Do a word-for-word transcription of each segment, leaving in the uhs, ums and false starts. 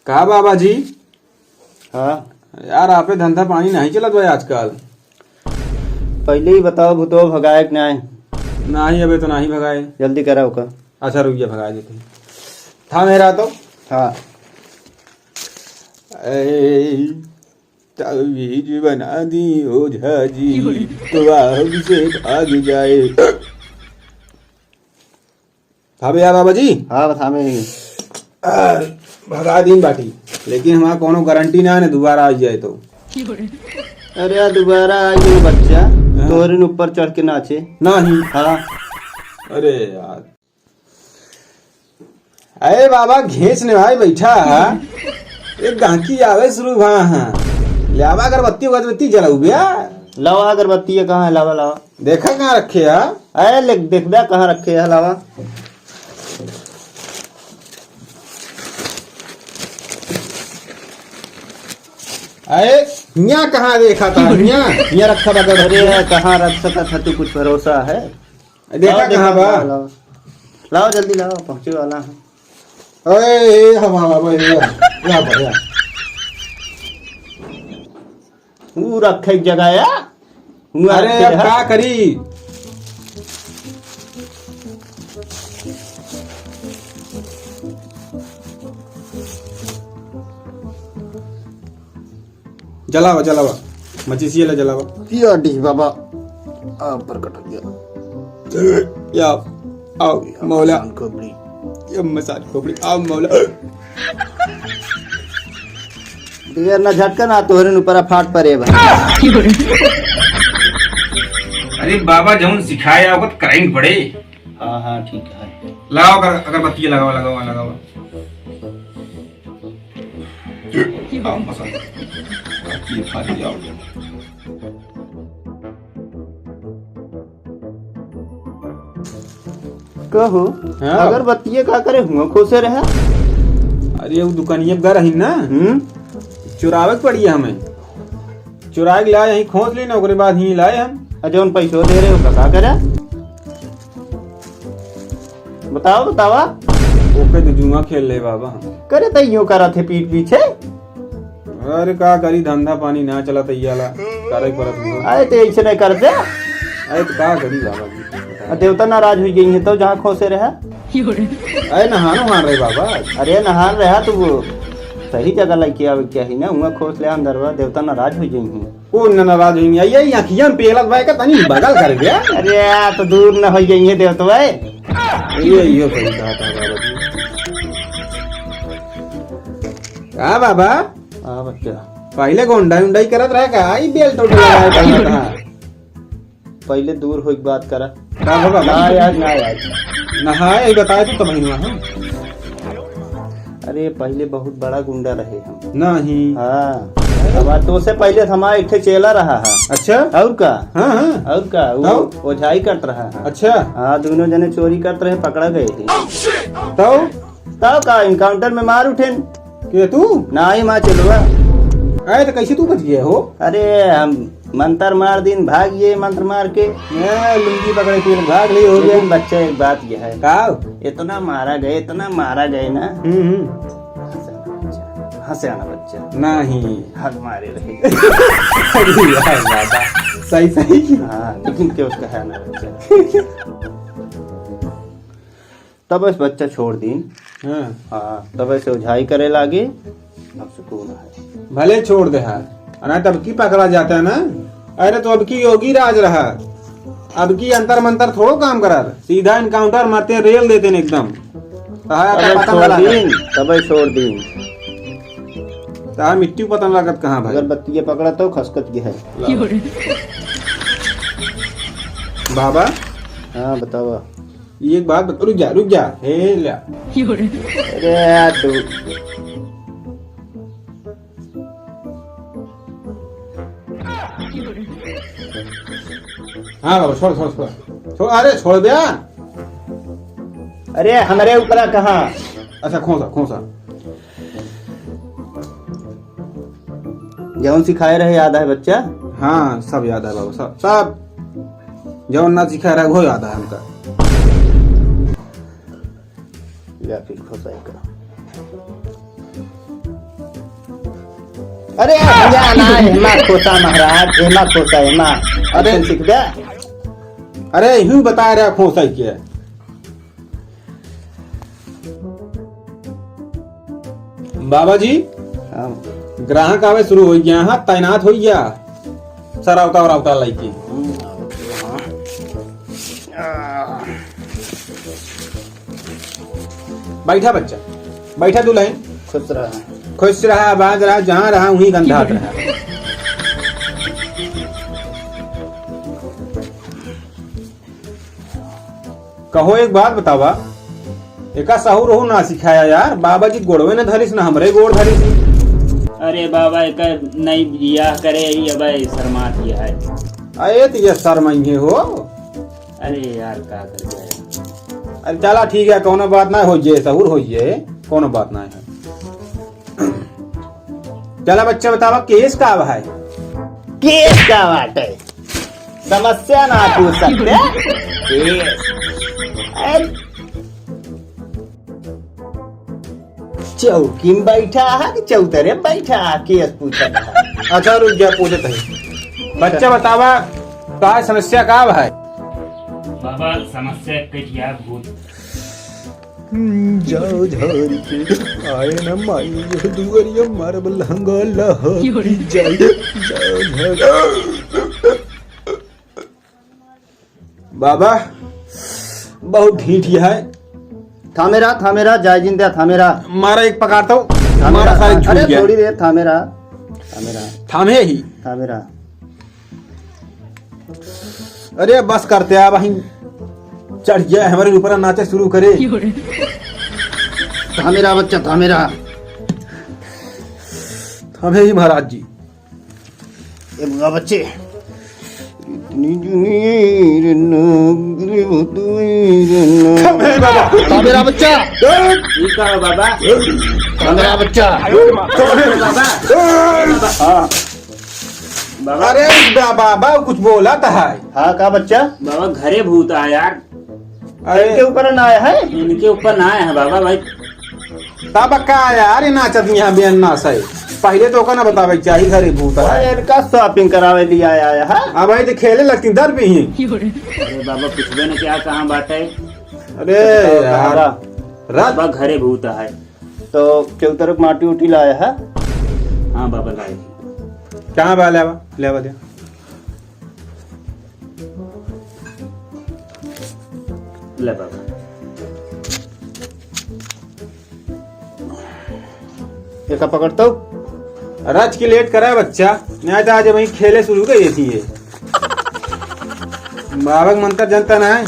का बाबा जी? हाँ। यार, आपे धंधा पानी नाहीं चलत बा आजकल। पहिले ही बताओ, भूतवा भगाए कि नाहीं? नाहीं, अबे तो नाहीं भगाए। जल्दी कराओ का। अच्छा, रुक जा, भगा देते हैं। था मेरा तो। हाँ। ए, तावीज बना दी ओझा जी, तो हमसे भाग जाए। हाँ भैया बाबा जी। हाँ, बता में। आ, भगा दीन बाटी, लेकिन हमारा कोनो गारंटी ना है ना दोबारा आ जाए तो। अरे यार, दोबारा आ गए बच्चा, हाँ। तोहरे न ऊपर चढ़ के नाचे। नहीं। हाँ। अरे यार। अरे बाबा, घेंच ने भाई बैठा है। एक गाहकी आवे शुरू भा है। ल्यावा अगरबत्ती, अगरबत्ती जलाऊ बे। लावा अगरबत्ती, ये कहाँ है? लावा, लावा। देखा कहाँ रखे है? अरे ले, देखबे कहाँ रखे है, लावा। अरे, हियाँ कहाँ देखा था? हियाँ, हियाँ रखा था अगरबत्ती। अरे, कहाँ रख सकत है तू, कुछ भरोसा है? देखा लावा, कहाँ देखा, बा? लावा, लावा। लावा, जल्दी लावा, पहुँचे वाला है। अरे, ए, हम आवा, भाई, या, या, या। ऊ रखे एक जगह या। हुआ अरे, रखे अब है। का करी? जलावा, जलावा। मचिसिया ला जलावा। या डी बाबा। आ, पर कट गया। या, आओ, या मौला। मसान खोपड़ी। या मसान खोपड़ी, आओ मौला। ये ना झटका ना तोहरे न ऊपर फाट परे बा। अरे बाबा, जौन सिखाया ओकर करइन पड़े। हाँ, हाँ, ठीक है। लगाओ अगर-, अगरबत्ती लगाओ, लगाओ, लगाओ। आओ, मसान। ये खा लिया। कहो, हाँ। अगरबत्तिये का करे हुआ खोसे रहे? अरे, वो दुकानिया गर ही ना, हम्म? चुरावे के पड़ी हमें। चुराए के लाए, यहीं खोस ली ना, ओकरे बाद ही लाए हम। आ, जौन पैसो दे रहे हो, का, का करे? बताओ, बतावा। ओके तो जुआ खेल ले बाबा हम। करे तो यूं करत है पीठ पीछे। अरे का करी, धंधा पानी ना चलत है, इयाला करे पड़त हो। अरे तो ऐसे नहीं करते। अरे तो का करी बाबा जी, आ, देवता नाराज हो गई है तो जहाँ खोसे रहे। अरे नहानो हार रहे बाबा। अरे नहान रहा तो वो सही जगह लेके आवे क्या ही ना, हुआ खोस ले अंदर, देवता नाराज हो गई है। कौन ना नाराज होइहैं? ये, ये अखियाँ में पेलत बा, एकर तनी बगल कर दे। अरे, आ तो दूर न होइ जइहैं देवत भाई। ये, ये सही कहा था बाबा जी। का बाबा? हाँ बच्चा। पहिले गोंडाई उंडाई करत रहा का? आई बेल टोटे लगाए करत रहा। पहिले दूर होइ के बात करा। का हो बाबा? ना यार, ना यार। नहाए, ई बताए तू तब हिनवा, हाँ? अरे, पहिले बहुत बड़ा गुंडा रहे हम। नहीं। हाँ। अब तो से पहिले हमारा एक ठे चेला रहा है। अच्छा। और का? हाँ, हाँ। और का? वो तब? ओझाई करत रहा है। अच्छा। हाँ, दोनों जने चोरी करत रहे, पकड़ा गए थे। तब? तब का, encounter में मार उठेन। के तू? ना ही माँ चेलवा। अरे, तो कैसे तू बच गया हो? अरे, हम मंत्र मार दीन, भाग ये मंत्र मार के। ए, लुंगी पकड़े के भाग ले हो गया। लेकिन बच्चा, एक बात यह है। का? इतना मारा गए, इतना मारा गए ना। हम्म, हम्म। हंसे आना बच्चा। नहीं। हक मारे रहे। अरे यार बाबा, सही, सही। हाँ, लेकिन क्यों उसका है ना बच्चा। तब ऐसे बच्चा छोड़ दीन। हाँ। हाँ, तब ऐसे ओझाई करे लागे, अब सुकून है। भले छोड़ दे हा, अरे तब की पकड़ा जाता है ना। अरे तो अब की योगी राज रहा, अब की अंतर मंतर थोड़ो काम करा, सीधा encounter मारते हैं, रेल देते हैं एकदम। कहा तब पता छोड़ लगा। दीन, तब छोड़ दीन। कहा मिट्टी पता लागत कहाँ भाई। अगरबत्ती ये पकड़ा तो खसकत गया है। बाबा। हाँ, बतावा। एक बात बता, रुक जा, रुक जा। हे ल्या। अरे यार, तू। हाँ बाबा, छोड़, छोड़, छोड़। छोड़, अरे, छोड़ दे यार। अरे, हमरे ऊपरा कहाँ? अच्छा, खोंसा, खोंसा। जौन सिखाए रहे, याद है, बच्चा? हाँ, सब याद है, बाबा, सब, सब। जौन ना सिखाए रहे, वो याद है हमका। या फिर खोंसा का। अरे, भैया ना, एमा खोसा महाराज, एमा खोसा, एमा। अरे। अइसन सीख बे। अरे, यूं बता रहा खोसा के। बाबा जी, हाँ। ग्राहक आवे शुरू होइ गया, हाँ, तैनात होइ गया। सरावता वरावता लइके। बैठा बच्चा, बैठा दुल्हन। खुश रहा। खुश रहा, आबाद रहा, जहाँ रहा, वहीं गंधात रहा। कहो, एक बात बतावा, एका सहूर ओहू ना सिखाया यार, बाबा जी गोड़वे न धरिस, न हमरे गोड़ धरिस। अरे बाबा, एका नहीं बियाह करे ही, अबे शर्मात ही है। अरे तो ये शर्माइए हो। अरे यार, का कर जाए। अरे चला ठीक है, कौनो बात ना हो, जे सहूर हो जे, कौनो बात ना है। चला बच्चा बतावा, केस का है? केस का बात है? समस्या ना पूछ सकते? केस। अरे, चौकी में बैठा है कि चौतरे में बैठा है, केस पूछत है? अच्छा, रुक जा, पूछत है। बच्चा बतावा, का समस्या का है? बाबा, समस्या कटिया भूत। हम्म, जाओ झारी के, आए न माई, दुआरिया मारब लहंगा लहकी जाई। जाओ झारी। बाबा, बहुत ढीठ है। थामे रहा, थामे रहा, जायजिन द्या, थामे रहा। मारा एक पकड़ता हूँ, थामे मारा रहा, सारे अरे झूठ गया। थोड़ी देर थामे रहा, थामे रहा। थामे ही। थामे रहा। अरे बस करते, अब वहीं चढ़ गया, हमारे ऊपर नाचे शुरू करे। थामे रहा बच्चा, थामे रहा। थामे ही महाराज जी। ए बुआ बच्चे, इतनी जुनीर नगरी भुतवीर न। थामे बाबा। थामे रहा बच्चा। ई का हो बाबा? थामे रहा बच्चा। थामे बाबा। हाँ। बाबा। अरे बा-, बाबा कुछ बोला तो है। हाँ, का बच्चा? बाबा, घरे भूत आया यार। अरे। इनके ऊपर ना आया है? इनके ऊपर ना आया है बाबा भाई। तब का यार, ये नाचत यहाँ बेन नाच है। पहले तो ओका ना बतावे के चाही, घरे भूत है। अरे, इनका shopping करावे लिया आया है। अब भाई तो खेले लगती दर भी ही। अरे बाबा, पूछबे न क्या कहाँ बाटे। अरे तो यार। बाबा, रात बाबा, घरे भूत है। तो चौतरक माटी उठी लाया है? हाँ बाबा, लाए। कहाँ बा? ले बा, ले बा दे। ले बाबा। एका पकड़ तो। रच के लेट करा बच्चा, नहीं तो आज वहीं खेले शुरू कर देती है। बाबा के मंत्र जनता ना है,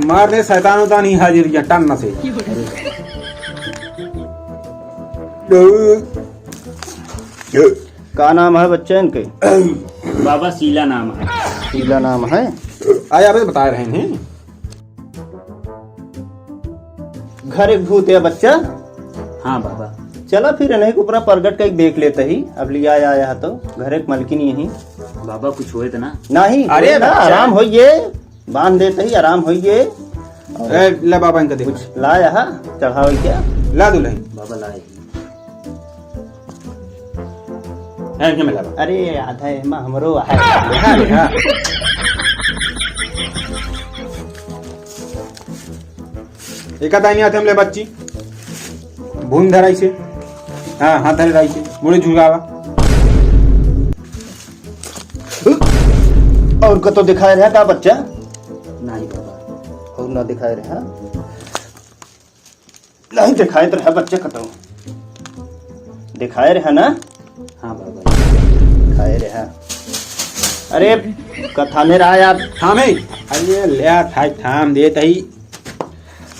मार दे शैतान उतान ही हाजिर या टन से। का नाम है बच्चा इनके? बाबा शीला नाम है। शीला नाम है। आया बे बता रहे हैं। घर एक भूत है बच्चा। हाँ बाबा। चला फिर इन्हीं के ऊपर प्रगट कइके देख लेते ही। अब लिया आया है तो घर एक मलकिन यही। बाबा कुछ होए तो ना? नहीं, अरे ना, बच्चा। आराम होइए, बांध देते ही आराम होइए। ए, ले बाबा इनका देखो। कुछ लाया है चढ़ावे क्या? ला दुल्हन। बाबा लाए। है, इनके में लगा। अरे, आधा एमा हमरो है। हाँ, हाँ। एका दाहिनी हाथे में ले बच्ची। भूमि धराई से। हाँ, हाथ धरे राई से। मुड़े झुकावा। और कतो दिखाए रहा का बच्चा? नहीं बाबा। और ना दिखाए रहा। नहीं देखाइत रहा बच्चा कतौ। देखाए रहा ना? हाँ बाबा। देखाए रहा। अरे, कथा में रहा यार। थामे। अरे, ले आ, था, थाम देत ही।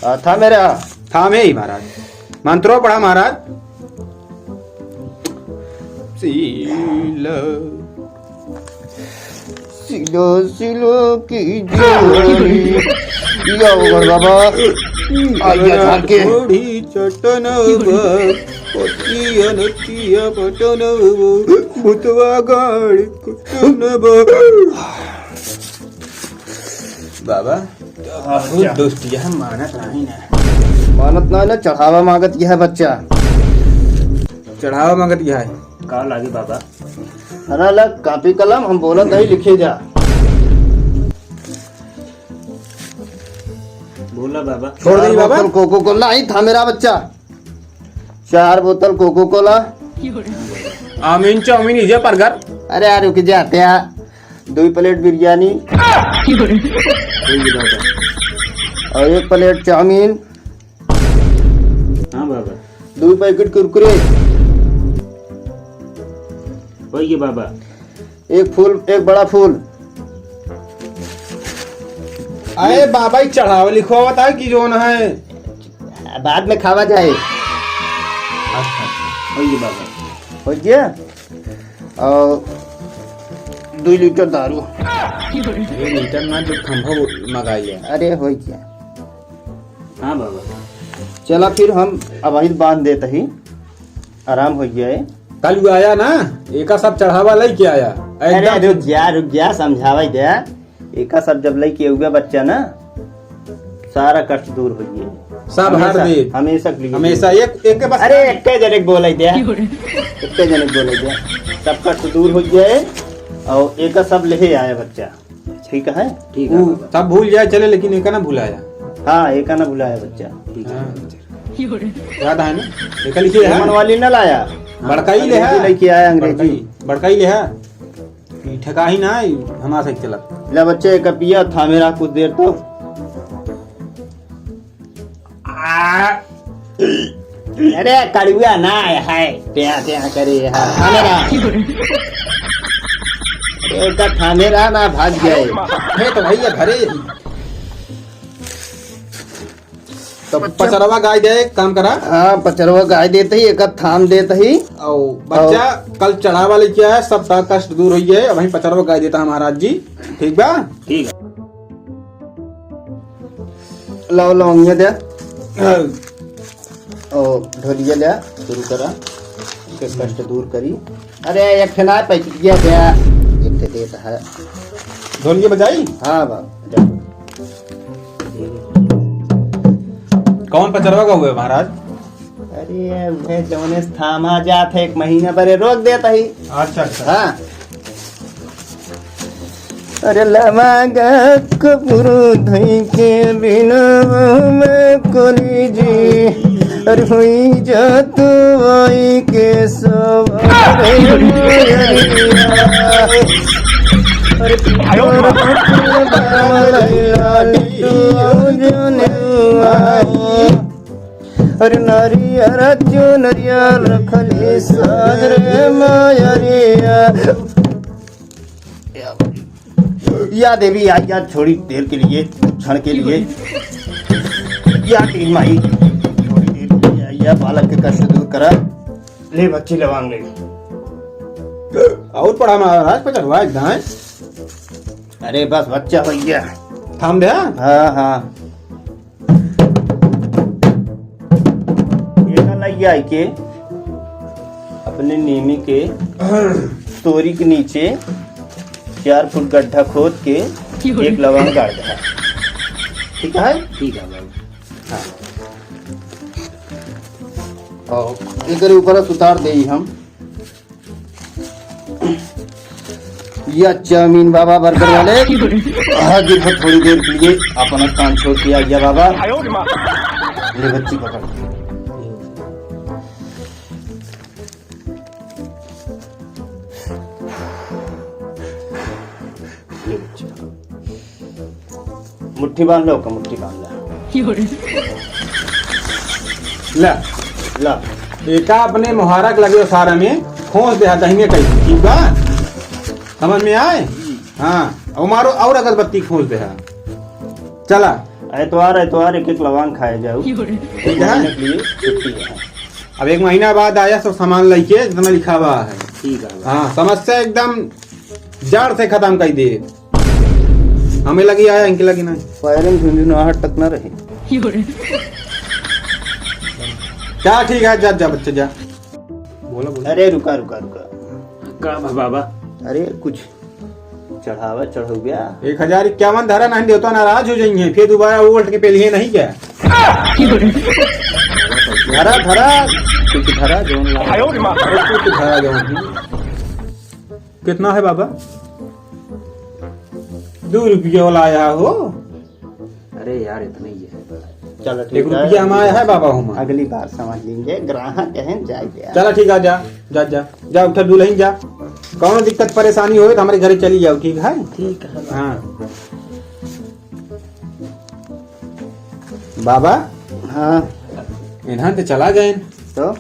आ, थामे रहा। थामे ही महाराज। मंत्रो पढ़ा महाराज। सीला। सिलो सिलो की जोड़ी। या ओगर बाबा। आइया झाड़ के। थोड़ी चटन बा, पतिया नतिया बटन बा, भुतवा गाड़ कुटन बा। बाबा, हाँ, बहुत बच्चा। दोस्ती है, मानत नहीं ना। मानत नहीं ना, चढ़ावा मांगत यह बच्चा। चढ़ावा मांगत यह है। का लागे बाबा? अरे ला, कापी कलम, हम बोलत हई, लिखे जा। बोला बाबा। छोड़ दे चार बाबा। बोतल कोको कोला, आई था मेरा बच्चा। चार बोतल कोको कोला। आमीन चाउमीन इजे बर्गर। अरे यार, रुक जाते हैं। दुई प्लेट बिरयानी। होई गे बाबा। और एक प्लेट चाउमीन। हाँ बाबा। दुई पैकेट कुरकुरे। होई गे बाबा। एक फूल, एक बड़ा फूल। अरे बाबा, ई चढ़ावा लिखवावत है कि जौन है? बाद में खावा जाए। अच्छा, अच्छा। होई गे बाबा। होई गे? और दुई लीटर दारू। अरे लीटर ना, दो खंभा मंगाई है। अरे होई गे। हाँ बाबा। चला फिर हम अबहिन बांध देत ही, आराम होई जाए। कल वो आया ना, एका सब चढ़ावा लइके आया। अरे एकदम रुक जा, रुक जा, समझावे दे। एका सब जब लइके अउबे बच्चा ना, सारा कष्ट दूर होई जाए। सब हर हमेशा, दे। हमेशा के लिए। हमेशा एक, एक के बस। अरे, एक के जने के बोले दे। एक के जने के बोले दे। सब कष्ट दूर होई जाए और एका सब लेहे आए बच्चा। ठीक है? ठीक है ऊ बाबा। सब भूल जाए चले, लेकिन एका ना भुलाया। हाँ, एका ना भुलाया बच्चा। ठीक है। हाँ। याद है ना? एका लिखे है। लेमन वाली ना लाया। बड़का ही ले है। अंग्रेजी लेके आया, अंग्रेजी। बड़का ही, बड़का ही ले है। ई ठेका ही ना, ई हमारा साइकिल चलत। ले बच्चे, एका पिया, थामे रहा कुछ देर तो। आ, अरे कड़ुआ ना है, हाँ, त्या, त्या करे है। थामे रहा। अरे, एका थामे रहा ना, भाग जाए। हे तो भैया घरे ही। तो पचरवा गाय दे, काम करा। हाँ, पचरवा गाय देत ही, एका थाम देत ही। और बच्चा और कल चढ़ावा लइके आया, सब का कष्ट दूर होई है। अबहीं पचरवा गाय देता है महाराज जी, ठीक बा? ठीक है। लाओ, लवंगिया दे। और ढोलिया ले, शुरू करा। के कष्ट दूर करी। अरे, एक ठे ना पैकेटिया दे। एक ठे देत है। ढोलिया बजाई? हाँ बाबा, जा। कौन पचरवा का हुआ है महाराज? अरे, मैं जौने से थामा जात है, एक महीना बरे रोक देत ही। अच्छा, अच्छा। हाँ। अरे लवंग कपूर धई के बिना में कोली जी, अरे हुई जात आई के सवार। अरे लाली तू जने अरे नारियर चुनरिया रखली साज रे मायरिया। या देवी, या, या थोड़ी देर के लिए, कुछ क्षण के लिए, या तेरी माई, थोड़ी देर के लिए, या बालक के कष्ट दूर करा। ले बच्ची लवांग ले। और पढ़ा महाराज, पचरवा एक दाएं। अरे बस बच्चा हो गया। थाम दे, हाँ? हाँ, हाँ। एका लइया के अपने नीमी के तोरी के नीचे चार फुट गड्ढा खोद के एक लवांग गाड़ दे। ठीक है? ठीक है बाबू। हाँ। और एकरे ऊपर से उतार देई हम। या चाउमीन बाबा बर्गर वाले। हाजिर हो थोड़ी देर के लिए, अपना काम छोड़ के आ गया बाबा। ले बच्ची पकड़। ले बच्ची पकड़। मुट्ठी बांध लो, ओका मुट्ठी बांध लो। ला। ला। एका अपने मुहारा के लगे सारा में खोस दे, दहिने कहीं, ठीक बा? समझ में आए? हाँ, और मारो, और अगरबत्ती खोस दे। चला। एतवार, एतवार एक एक लवांग खाए जाऊ। ठीक है। महीने के लिए छुट्टी है। अब एक महीना बाद आया सब सामान लेके, जितना लिखा हुआ है। ठीक है। हाँ, समस्या एकदम जड़ से खत्म कर दे। हमें लगी आया, इनके लगी नहीं। पैर में झुनझुनाहट तक ना रहे। क्या ठीक है, जा, जा बच्चे जा। बोलो, बोलो। अरे रुका, रुका, रुका। का बा-, बाबा? अरे कुछ चढ़ावा चढ़ौबिया। एक हजार इक्यावन धरा नहीं देता, नाराज हो जाएंगे, फिर दोबारा वो उल्ट के पेलिए नहीं क्या? धरा, धरा। कुछ धरा जौन ला। अरे कुछ धरा जौन। कितना है बाबा? दो रुपया वाला आया हो। अरे यार, इतना ही है। चलो, ठीक एक है। रुपया हम आया है बाबा, हम। अगली बार समझ लेंगे, ग्राहक हैं, जाए दे। चला ठीक है, जा, जा, जा, जा, उठा दुल्हन जा। कौनो दिक्कत परेशानी होए तो हमरे घरे चली जाओ, ठीक है? ठीक है। हाँ। बाबा। हाँ। इन्हां तो चला गए। तो?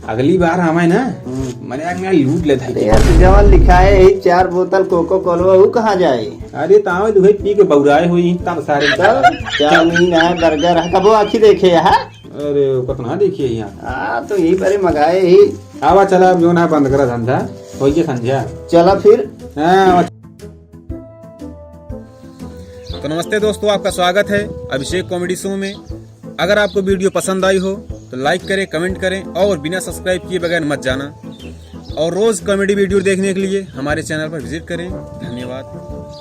अगली बार आवे ना, हम्म। मने आग में लूट लेत है। अरे यार, तो जवन लिखा है, यही चार बोतल कोको कोलवा, वो कहाँ जाए? अरे, तो आवे तो वही पी के बौराए हुई, तब सारे। तब चाउमीन है, बर्गर है, कबो आँखी देखे है? अरे, वो कितना देखिए यहाँ। हाँ, तो यही बरे मंगाए ही। आवा, चला, अब जो ना बंद करा धंधा, होइए संझा। चला फिर। हाँ, आवा। तो नमस्ते दोस्तों, आपका स्वागत है अभिषेक कॉमेडी शो में। अगर आपको वीडियो पसंद आई हो तो लाइक करें, कमेंट करें और बिना सब्सक्राइब किए बगैर मत जाना। और रोज कॉमेडी वीडियो देखने के लिए हमारे चैनल पर विजिट करें। धन्यवाद।